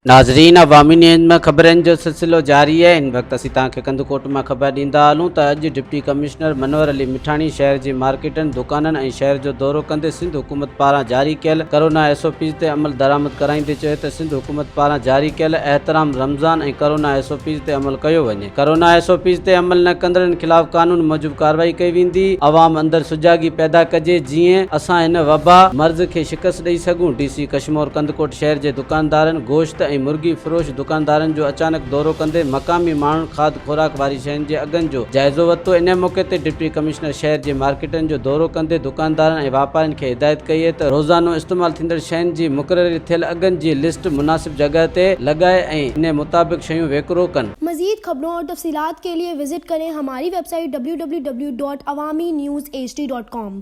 ناظرين عوامي نيوز ۾ خبرن جو سلسلو جاري آهي هن وقت اسين توهان کي ڪنڌڪوٽ مان خبر ڏيندا هلون ته اڄ ڊپٽي ڪمشنر منور علي مٺاڻي شهر جي مارڪيٽن دڪانن ۽ شهر جو دورو ڪندي سنڌ حڪومت پاران جاري ڪيل ڪرونا ايس او پيز تي عمل درآمد ڪرائيندي چيو ته سنڌ حڪومت پاران جاري ڪيل احترام Ramzan ۽ corona S O Ps تي عمل ڪيو وڃي. ڪرونا ايس او پيز تي عمل نه ڪندڙن خلاف قانون موجب ڪارروائي ڪئي ويندي، عوام اندر سجاڳي پيدا ڪجي جيئن اسان هن وبا مرض کي شڪست ڏئي سگهون، ڊي سي ڪشمور ڪنڌڪوٽ شهر جي دڪاندارن، گوشت ۽ مرغي فروش دڪاندارن جو اچانڪ دورو ڪندي مقامي ماڻهن کاڌ خوراڪ واري شين جي اگهن جو جائزو ورتو، ان موقعي تي ڊپٽي ڪمشنر شهر جي مارڪيٽن جو دورو ڪندي دڪاندارن ۽ واپارين کي هدايت ڪئي ته روزانو استعمال ٿيندڙ شين جي مقرري ٿيل اگهن جي لسٽ مناسب جڳهه تي لڳائي ۽ انهي مطابق شيون ويڪرو ڪن. مزيد خبرون اور تفصيلات کے لئے وزٽ ڪرين ھماري website W W W dot Awami news H D dot com.